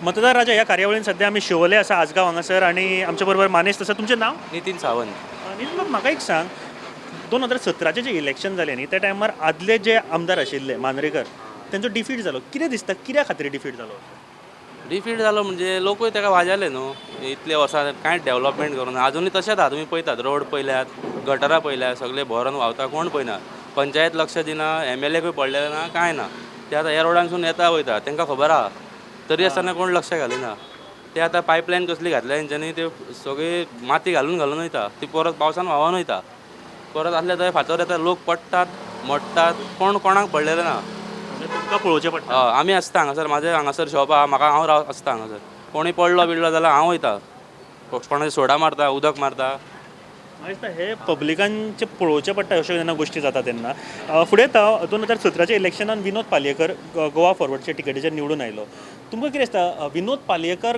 मतदार राजा ह्या कार्यावळीन सध्या आमी शिवोले आसा, आजगांव हांगासर आनी आमच्या बरोबर मानेस्त आसा. तुमचें नांव? नितीन सावंत. नितीन बाब, म्हाका एक सांग, 2017चें जें इलेक्शन जालें न्ही, त्या टायमार आदले जे आमदार आशिल्ले मांद्रेकर, तेंचो डिफीट जालो. कितें दिसता, कित्या खातीर डिफीट जालो? डिफीट जालो म्हणजे लोकूय ताका वाजाले न्हू. इतले वर्सां कांयच डेवलपमेंट करूं ना, आजुनूय तशेंच आहा. तुमी पळयतात, रोड पळयल्यात, गटरां पळयल्यात, सगळे भरून व्हांवता. कोण पळयना, पंचायत लक्ष दिना, एमएलएकूय पडलेलें ना, कांय ना. ते आतां ह्या रोडानसून येता वयता, तांकां खबर आहा, तरी आसतना कोण लक्ष घालिना. ते आतां पायपलायन कसली घातल्या तेंच्यांनी, ते सगळी माती घालून घालून वयता, ती परत पावसान व्हांवन वयता. परत आसले थंय फातर येता, लोक पडटात, मोडटात, कोण कोणाक पडलेलें ना. म्हणजे तुमकां पळोवचें पडटा. हय, आमी आसता हांगासर. म्हाजें हांगासर शॉप आहा, म्हाका हांव राव आसता हांगासर. कोणूय पडलो बिडलो जाल्यार हांव वयता, कोणाचे सोडा मारता, उदक मारता. म्हाका दिसता हे पब्लिकांचे पळोवचें पडटा अश्यो जेन्ना गोश्टी जाता तेन्ना. फुडें येता, 2017च्या इलेक्शनान विनोद पालयेकर गोवा फॉरवर्डच्या टिकेटीचेर निवडून आयलो. तुमकां कितें दिसता, विनोद पालयेकर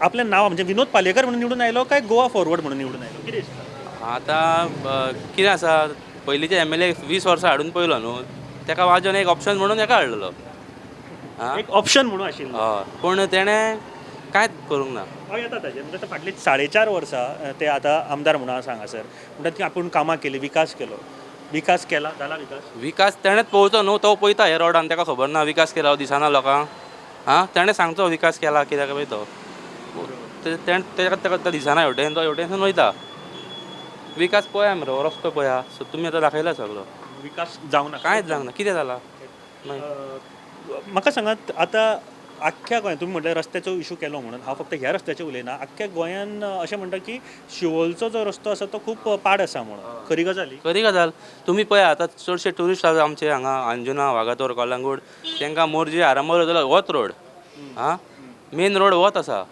आपलें नांव म्हणजे विनोद पालयेकर म्हणून निवडून आयलो काय गोवा फॉरवर्ड म्हणून निवडून आयलो, कितें दिसता? आतां कितें आसा, पयलींचे एमएलए 20 वर्सां हाडून पयलो न्हू, तेका वाजोवन एक ऑप्शन म्हणून हेका हाडलेलो. आं. एक ऑप्शन म्हणून आशिल्लो. हय, पूण तेणें कांयच करूंक ना. हय, येता ताजेर. म्हणजे आतां फाटलीं 4.5 वर्सां ते आतां आमदार म्हणून आसा हांगासर, म्हणटात की आपूण कामां केली, विकास केलो. विकास केला, जाला विकास? विकास तेणेंच पळोवचो न्हू, तो पळयता हे रोडान, तेका खबर ना विकास केला दिसना लोकांक. आं, तेणें सांगचो विकास केला कित्याक पळय तो तेणें तेका तेका दिसना, हेवटेन तो हेवटेनसून वयता. विकास पळया मरे, हो रस्तो पळया, सो तुमी आतां दाखयला सगळो. विकास जावंक ना? कांयच जावंक ना. कितें जालां मागीर? म्हाका सांगात, आतां आख्ख्या गोंयांत तुमी म्हटलें रस्त्याचो इशू केलो म्हणून, हांव फक्त ह्या रस्त्याचेर उलयना, आख्ख्या गोंयान अशें म्हणटा की शिवोलचो जो रस्तो आसा तो खूब पाड आसा म्हणून, खरी गजाल ही? खरी गजाल. तुमी पळया, आतां चडशे ट्युरिस्ट आसा आमचे हांगा, अंजुना, वागातोर, कलंगूट, तांकां मोरजी, आरांबोल वयतलो होच रोड. आं, मेन रोड होच आसा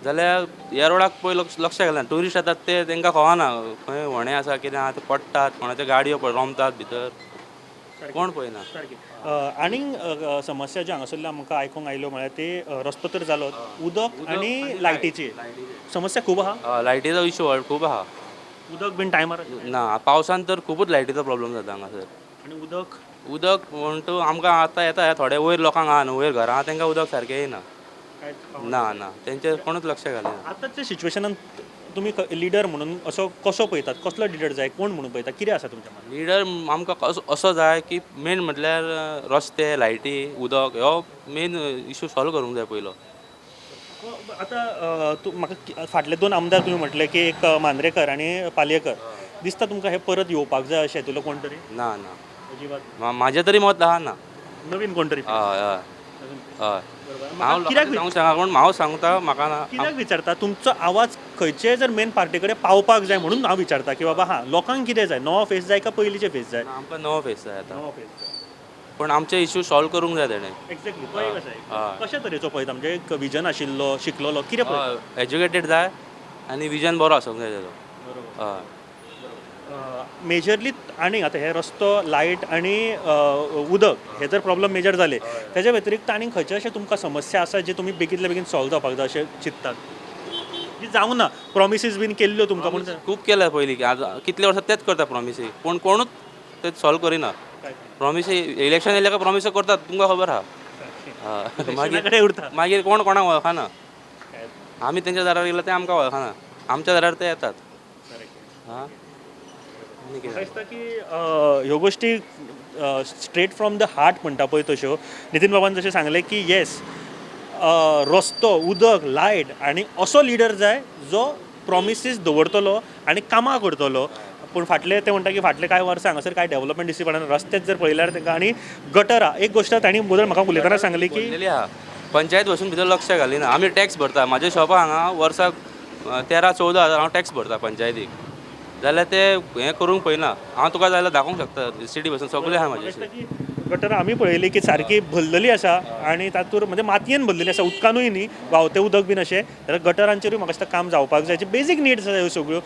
जाल्यार ह्या रोडाक पळय लक्ष लक्ष घालना. ट्युरिस्ट येतात ते तांकां कळना खंय व्हणें आसा, कितें आहा, ते पडटात, कोणाच्यो गाडयो रोमतात भितर, कोण पळयना. सारकें. आनीक समस्या ज्यो हांगासरल्यो आमकां आयकूंक आयल्यो म्हळ्यार ते रस्तो तर जालो, उदक आनी लायटीची समस्या खूब आहा. हय, लायटीचो इशू खूब आहा. उदक बीन टायमार ना, पावसान तर खुबूच लायटीचो प्रॉब्लम जाता हांगासर. आनी उदक? उदक म्हणटू आमकां आतां येता, थोडे वयर लोकांक आहा न्हू, वयर घरां आहा, तांकां उदक सारकें येयना. ना ना, तेंचेर कोणूच लक्ष घालिना. आतांच्या सिच्युएशनान तुमी लिडर म्हणून असो कसो पळयतात, कसलो लिडर जाय, कोण म्हणून पळयता, कितें आसा तुमच्या मनांत? लिडर आमकां असो असो जाय की मेन म्हटल्यार रस्ते, लायटी, उदक ह्यो मेन इशू सॉल्व करूंक जाय पयलो. आतां तूं म्हाका फाटले दोन आमदार तुमी म्हटले की एक मांद्रेकर आनी पालयेकर, दिसता तुमकां हे परत येवपाक जाय अशें तुलो कोण तरी? ना ना. अजिबात? म्हाजें तरी मत आहा ना. नवीन कोण तरी. हय हय हय. हांव कित्याक? लोकांक सांगूंक शकना, पूण हांव सांगता म्हाका ना. कित्याक विचारता, तुमचो आवाज खंयचे जर मेन पार्टी कडेन पावपाक जाय म्हणून हांव विचारता की बाबा हां, लोकांक कितें जाय, नवो फेस जाय काय पयलींचे फेस जाय? आमकां नवो फेस जाय आतां. नवो फेस जाय. पूण आमचे इशू सॉल्व करूंक जाय तेणें. एक्झॅक्टली, तो एक आसा. कशा तरेचो पळयता, म्हणजे एक विजन आशिल्लो, शिकलेलो, कितें पळयता? हय, एज्युकेटेड जाय आनी विजन बरो आसूंक जाय तेजो. हय. मेजरली आनी आतां हे रस्तो, लायट आनी उदक हे जर प्रॉब्लम मेजर जाले, तेज्या व्यतिरिक्त आनी खंयचे अशें तुमकां समस्या आसा जे तुमी बेगींतल्या बेगीन सॉल्व जावपाक जाय अशें चिंततात, जी जावंक ना, प्रॉमिसीस बीन केल्ल्यो तुमकां पूण खूब केल्या पयलीं, आतां कितले वर्सां तेच करता प्रॉमिसी, पूण कोणूच ते सॉल्व करिना. प्रॉमिसी इलेक्शन येयले काय प्रॉमिस करतात, तुमकां खबर आहा. हय, मागीर कडेन उरता. मागीर कोण कोणाक वळखना. आमी तेंच्या दारार गेल्यार ते आमकां वळखना, आमच्या दारार ते येतात. हां, आनी कितें? म्हाका दिसता की ह्यो गोश्टी स्ट्रेट फ्रॉम the heart म्हणटा पळय तश्यो. नितीन बाबान जशें सांगलें की येस, रस्तो, उदक, लायट आनी असो लिडर जाय जो प्रॉमिसीस दवरतलो आनी कामां करतलो. पूण फाटले ते म्हणटा की फाटले कांय वर्सां हांगासर कांय डेवलपमेंट दिश्टी पडना. रस्तेच जर पळयल्यार तांकां आनी गटरां, एक गोश्ट तांणी मुदल म्हाका उलयतना सांगली की भरलेली आहा, पंचायत बसून भितर लक्ष घालिना. आमी टॅक्स भरता, म्हाज्या शॉपा हांगा वर्साक 13-14 हजार हांव टॅक्स भरता पंचायतीक, जाल्यार ते हें करूंक पळयना. हांव तुका जाल्यार दाखोवंक शकता, सिटी बसून सगळें आहा म्हाका म्हाजें. दिसता की गटरां आमी पळयली की सारकी भरलेली आसा आनी तातूंत म्हणजे मातयेन भरलेली आसा, उदकानूय न्ही, व्हांवतें उदक बीन अशें जाल्यार गटरांचेरूय म्हाका दिसता काम जावपाक जाय. बेजीक निड्स आसा ह्यो सगळ्यो.